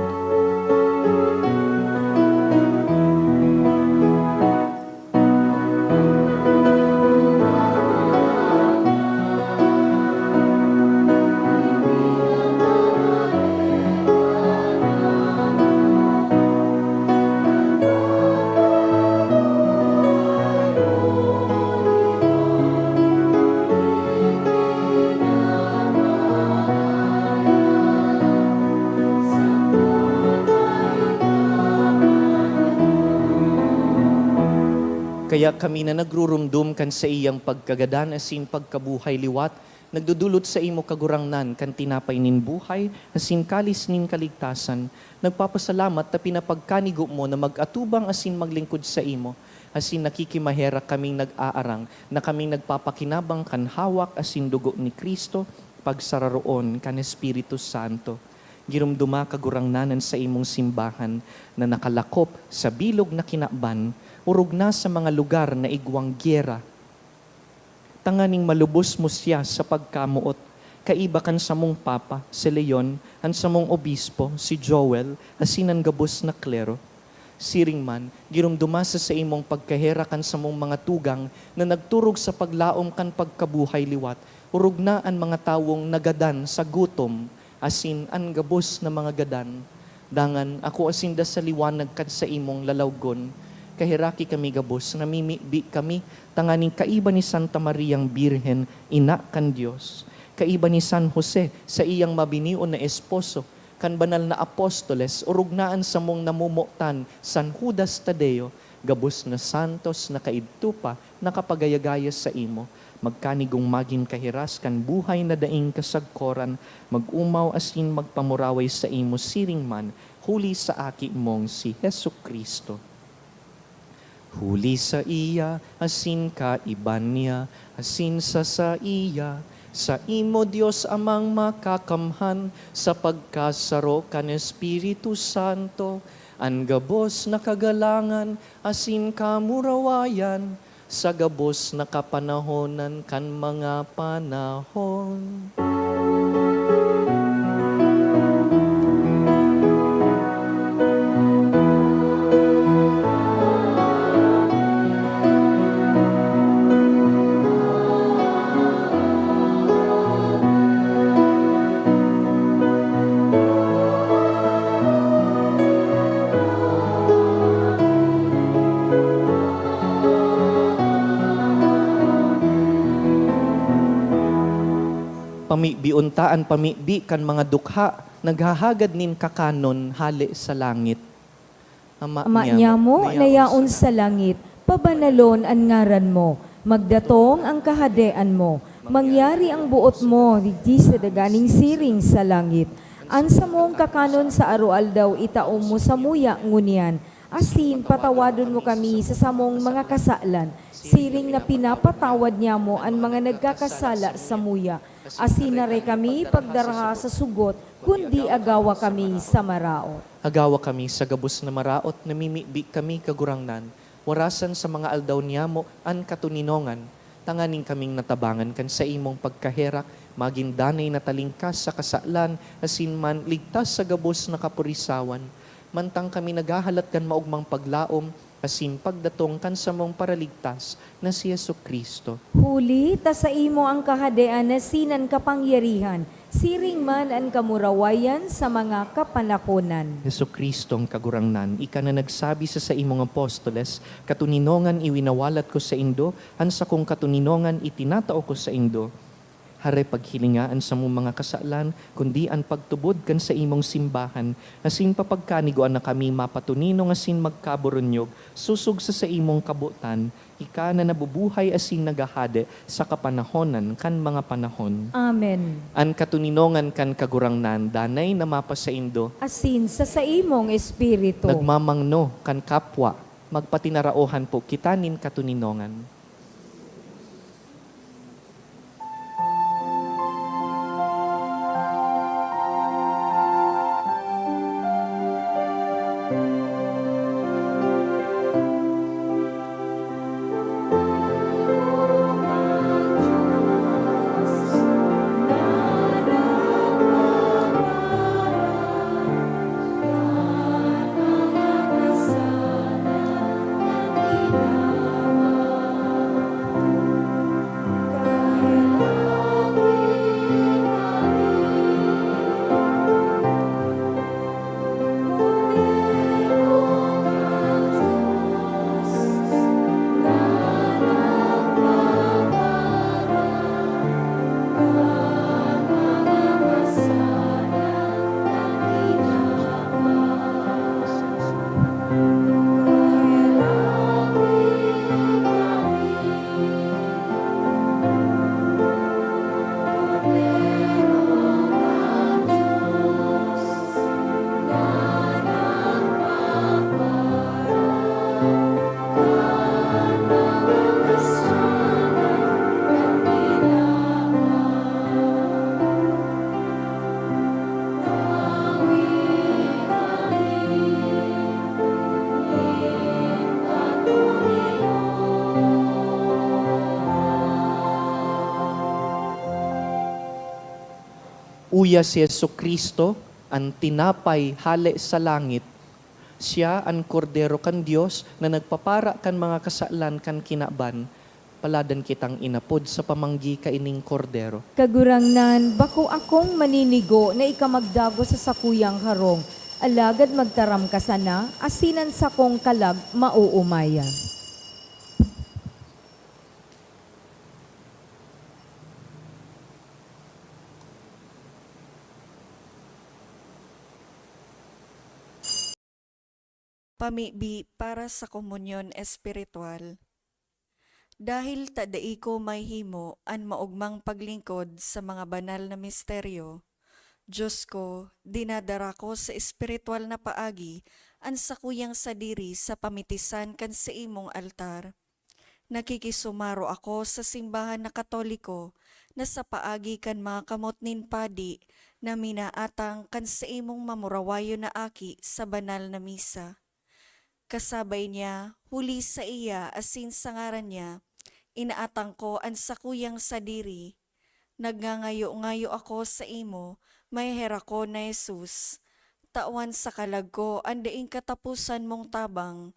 Kaya kami na nagrurumdom kan saiyang pagkagadan asin pagkabuhay liwat, nagdodolot saimo, Kagurangnan, kan tinapay nin buhay asin kalis nin kaligtasan, nagpapasalamat ta pinapagkanigo mo na mag-atubang asin maglingkod saimo, asin nakikimaherak kaming nag-aarang na kaming nagpapakinabang kan hawak asin dugo ni Cristo, pagsararoon kan Espiritu Santo. Giromdoma, Kagurangnan, an saimong simbahan na nakalakop sa bilog na kinaban, orog na sa mga lugar na igwang gyera. tanganing malubos mo siya sa pagkamoot, kaiba kan samong Papa, si Leon, an samong Obispo, si Joel, asin an gabos na klero. Siring man, giromdoma sa saimong pagkaherak an samong mga tugang na nagturog sa paglaom kan pagkabuhay liwat, orog na an mga tawong nagadan sa gutom, asin an gabos na mga gadan. Dangan, akoa sinda sa liwanag kan saimong lalawgon. Kaheraki kami gabos, namimibi kami, tanganing kaiba ni Santa Mariang Birhen, ina kan Dios, kaiba ni San Jose, saiyang mabinion na esposo, kan banal na apostoles, orog na an samong namomotan, San Judas Tadeo, gabos na santos na kaidto pa nakapagaya-gaya saimo. Magkanigong magin kahiras kan buhay na daing kasagkoran, mag-omaw asin magpamuraway saimo siring man, huli sa Aki mong si Jesu-Cristo. Huli saiya, asin kaiba niya, asin sa saiya, saimo, Dios Amang Makakamhan, sa pagkasaro kan Espiritu Santo, an gabos na kagalangan asin kamurawayan, sa gabos na kapanahonan kan mga panahon. Pamibion ta an pamibi kan mga dukha naghahagad nin kakanon hale sa langit. Ama Ama niamo, niamo na na yaon yaon sa sa langit, pabanalon an ngaran mo. Magdatong ang kahadean mo. Mangyari ang boot mo, digdi sa daga nin siring sa langit. An samong kakanon sa aroaldaw itao mo samuya ngunyan. Asin patawadon mo kami sa samong mga kasalan, siring na pinapatawad niamo an mga nagkakasala samuya. Asin dai kami pagdaraha sa sugot, kundi agawa kami sa maraot. Agawa kami sa gabos na maraot, namimibi kami, Kagurangnan, warasan sa mga aldaw niyamo an katoninongan, tanganing kaming natabangan kan saimong pagkaherak, magin danay na talingkas sa kasalan, asin man ligtas sa gabos na kapurisawan, mantang kami naghahalat kan maogmang paglaom, asin pagdatong kan samong Paraligtas na si Jesu-Cristo. Huli ta saimo an kahadean asin an kapangyarihan, siring man an kamurawayan sa mga kapanahonan. Jesu-Cristong Kagurangnan, ika na nagsabi sa saimong apostoles, "Katoninongan iwinawalat ko saindo, an sakong katoninongan itinatao ko saindo." Hare paghilinga an samong mga kasalan, kundi an pagtubod kan saimong simbahan, asin papagkanigoan na kami mapatoninong asin magkaboronyog, sosog sa saimong kabotan, ika na nabubuhay asin naghahade sa kapanahonan kan mga panahon. Amen. An katoninongan kan Kagurangnan danay na mapasaindo. Asin sa saimong espiritu. Nagmamangno kan kapwa, magpatinaraohan po kita nin katoninongan. Uya si Jesu-Cristo, an tinapay hale sa langit. Siya an Kordero kan Dios na nagpapara kan mga kasalan kan kinaban. Paladan kitang inapod sa pamanggi kaining Kordero. Kagurangnan, bako akong maninigo na ika magdagos sa sakuyang harong, alagad magtaram ka sana, asin an sakong kalag maoomayan. Pamibi para sa komunyon espiritual. Dahil ta dai ko mahihimo an maogmang paglingkod sa mga banal na misteryo, Diyos ko, dinadara ko sa espiritual na paagi an sakuyang sadiri sa pamitisan kan saimong altar. Nakikisumaro ako sa simbahan na Katoliko na sa paagi kan mga kamot nin padi na minaatang kan saimong mamurawayon na aki sa banal na misa. Kasabay niya, huli sa iya asin sa ngaran niya, inaatang ko an sakuyang sadiri. Nagngangayo-ngayo ako saimo, maheherak ko na Jesus. Tawan sa kalag ko an daing kataposan mong tabang.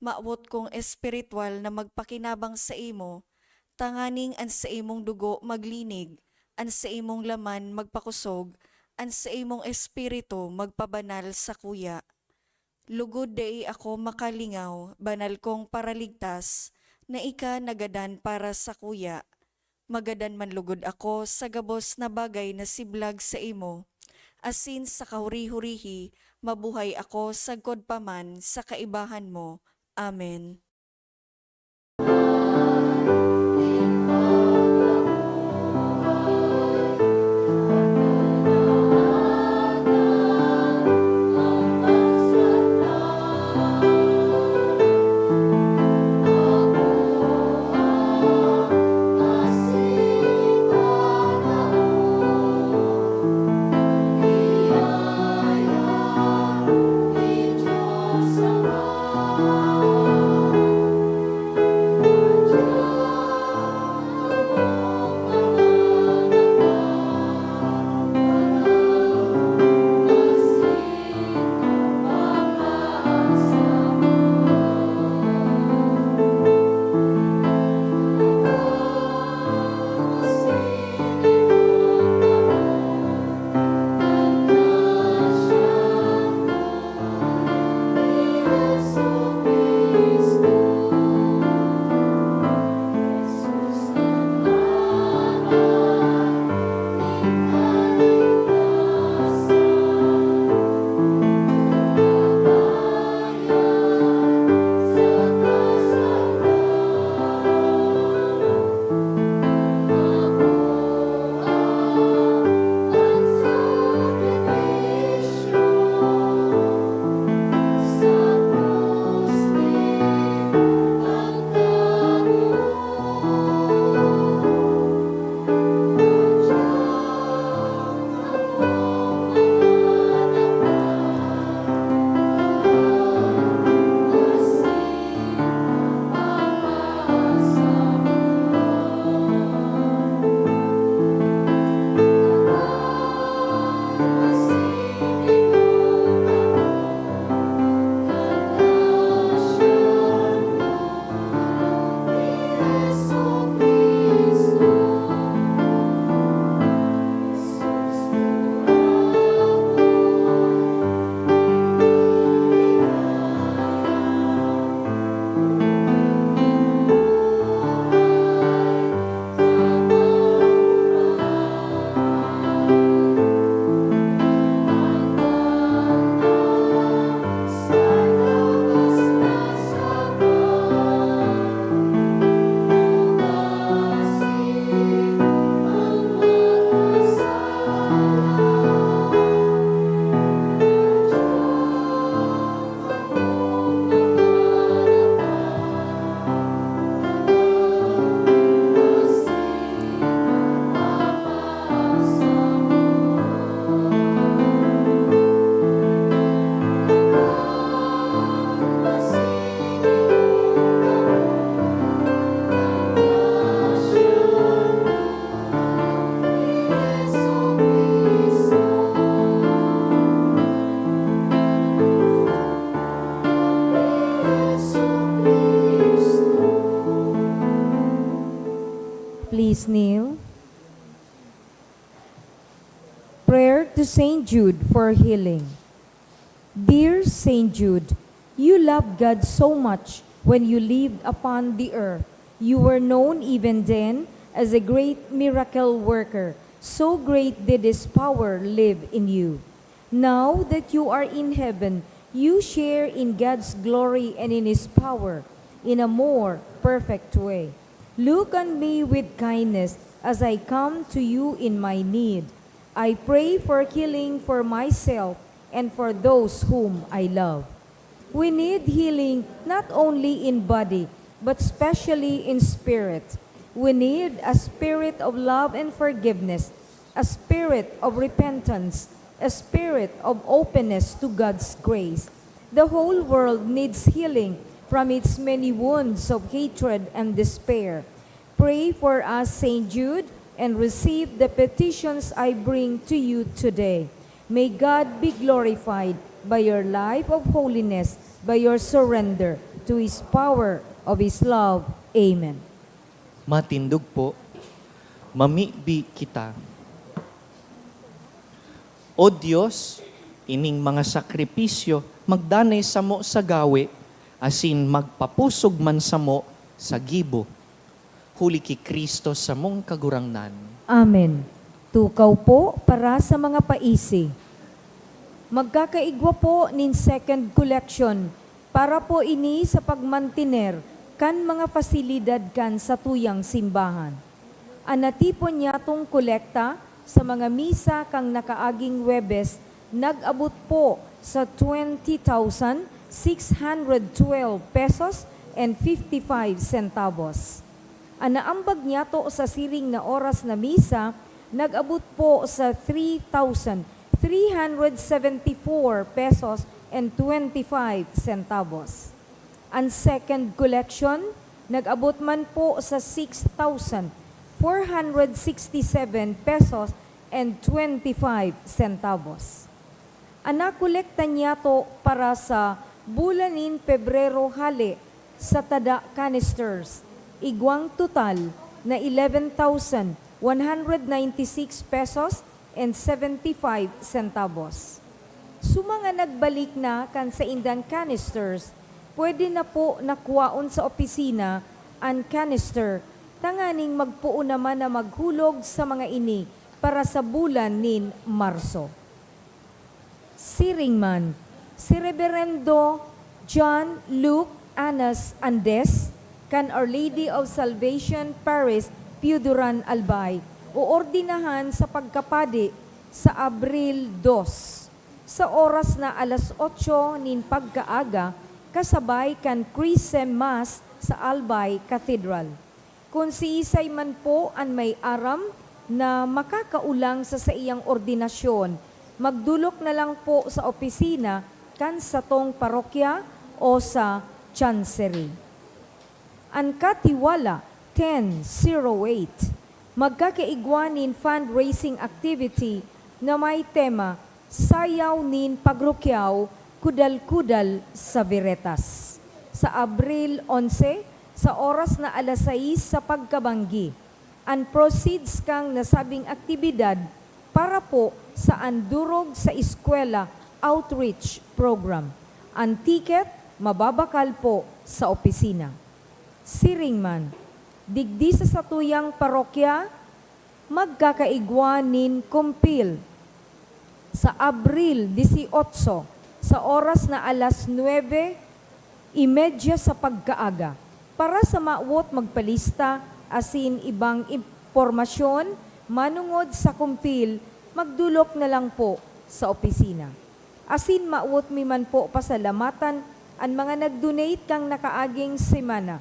Mawot kong espiritual na magpakinabang saimo, tanganing an saimong dugo maglinig, an saimong laman magpakosog, an saimong espiritu magpabanal sakuya. Lugod dai ako makalingaw, banal kong Paraligtas, na ika nagadan para sakuya. Magadan man lugod ako sa gabos na bagay na siblag saimo, asin sa kahuri-hurihi, mabuhay ako sagkod pa man sa kaibahan mo. Amen. Please kneel. Prayer to Saint Jude for healing. Dear Saint Jude, you loved God so much when you lived upon the earth. You were known even then as a great miracle worker. So great did His power live in you. Now that you are in heaven, you share in God's glory and in His power in a more perfect way. Look on me with kindness as I come to you in my need. I pray for healing for myself and for those whom I love. We need healing not only in body, but especially in spirit. We need a spirit of love and forgiveness, a spirit of repentance, a spirit of openness to God's grace. The whole world needs healing from its many wounds of hatred and despair. Pray for us, Saint Jude, and receive the petitions I bring to you today. May God be glorified by your life of holiness, by your surrender to His power of His love. Amen. Matindog po, mamibi kita. O Dios, ining mga sakripisyo magdanay samo sa gawe, asin magpapusog man samo sa gibo. Huli ki Cristo samong Kagurangnan. Amen. Tukaw po para sa mga paisi. Magkakaigwa po nin second collection para po ini sa pagmantiner kan mga pasilidad kan satuyang simbahan. An natipon nyatong kolekta sa mga misa kan nakaaging Huwebes nag-abot po sa twenty thousand six hundred twelve pesos and fifty-five centavos. An naambag nyato sa siring na oras na misa nag-abot po sa three thousand three hundred seventy-four pesos and twenty-five centavos. An second collection nag-abot man po sa six thousand four hundred sixty-seven pesos and twenty-five centavos. An nakolekta nyato para sa bulan nin Pebrero hale sa tada canisters, igwang total na eleven thousand one hundred ninety-six pesos and seventy-five centavos. Sa mga nagbalik na kan saindang canisters, pwede na po na kwaon sa opisina an canister tanganing magpoon naman na maghulog sa mga ini para sa bulan nin Marso. Siring man, si Reberendo John Luke Anas Andes, kan Our Lady of Salvation Parish, Pio Duran, Albay, oordinahan sa pagkapadi sa Abril dos, sa oras na alas otso nin pagkaaga, kasabay kan Chrism Mass sa Albay Cathedral. Kun siisay man po an may aram na makakaolang sa saiyang ordinasyon, magdolok na lang po sa opisina kan satong parokya o sa chancery. An Katiwala ten zero eight, magkakaigwa nin fundraising activity na may tema Sayaw nin Pagrukyaw, Kudal-kudal sa Veritas, sa Abril onse, sa oras na alas sais sa pagkabanggi. An proceeds kan nasabing aktibidad para po sa Andurog sa Eskwela Outreach Program. An ticket mababakal po sa opisina. Siring man, digdi sa satuyang parokya, magkakaigwa nin Kumpil sa Abril dieciocho, sa oras na alas nuebe y media sa pagkaaga. Para sa mawot magpalista asin ibang impormasyon manongod sa Kumpil, magdolok na lang po sa opisina. Asin mawot mi man po pasalamatan an mga nag-donate kan nakaaging semana.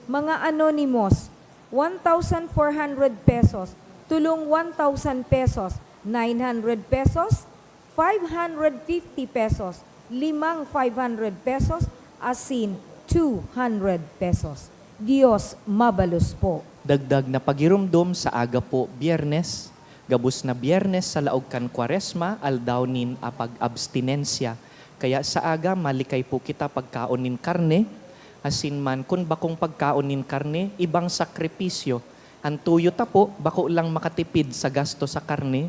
Mga anonymous, one thousand four hundred pesos, tolong one thousand pesos, nine hundred pesos, five hundred fifty pesos, limang five hundred pesos, asin two hundred pesos. Dios mabalos po. Dagdag na pagiromdom, sa aga po, Biyernes, gabos na Biyernes sa laog kan Kwaresma, aldaw nin apag-abstinensya. Kaya sa aga, malikay po kita pagkaon nin karne, asin man kun bakong pagkaon nin karne, ibang sakripisyo, An tuyo ta po bako lang makatipid sa gasto sa karne,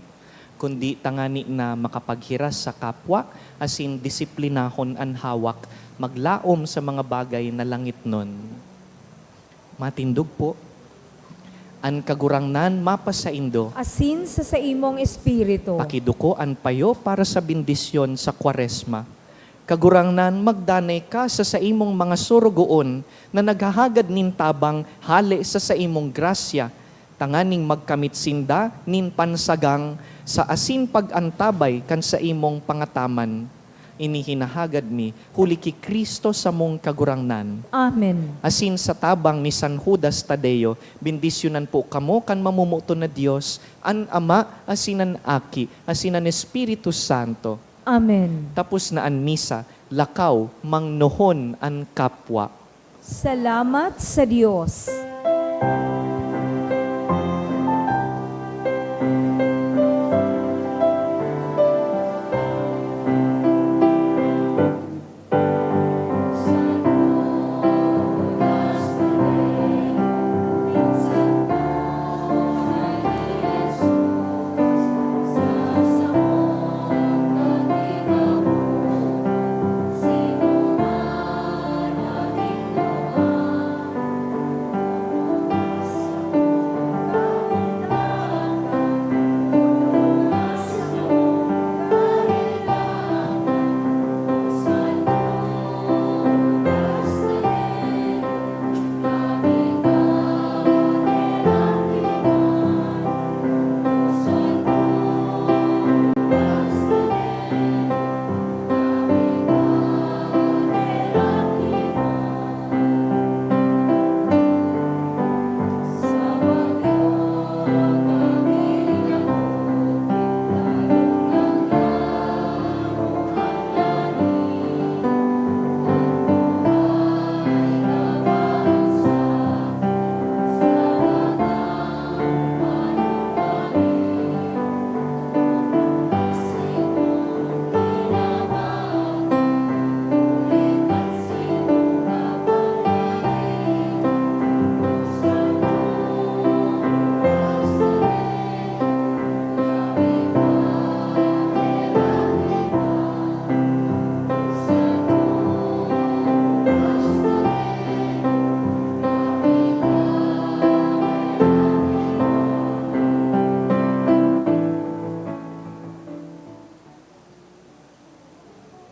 kundi tangani na makapaghiras sa kapwa asin disiplinahon an hawak maglaom sa mga bagay na langitnon. Matindog po. An Kagurangnan mapasaindo. Asin sa saimong espiritu. Pakiduko an payo para sa bendisyon sa Kwaresma. Kagurangnan, magdanay ka sa saimong mga sorogoon na naghahagad nin tabang hale sa saimong grasya, tanganing magkamit sinda nin pansagang sa asin pag-antabay kan saimong pangataman. Ini hinahagad mi huli ki Cristo samong Kagurangnan. Amen. Asin sa tabang ni San Judas Tadeo, bendisyonan po kamo kan mamomoton na Dios, an Ama, asin an Aki, asin an Espiritu Santo. Amen. Tapos na an misa, lakaw, mangnohon an kapwa. Salamat sa Dios.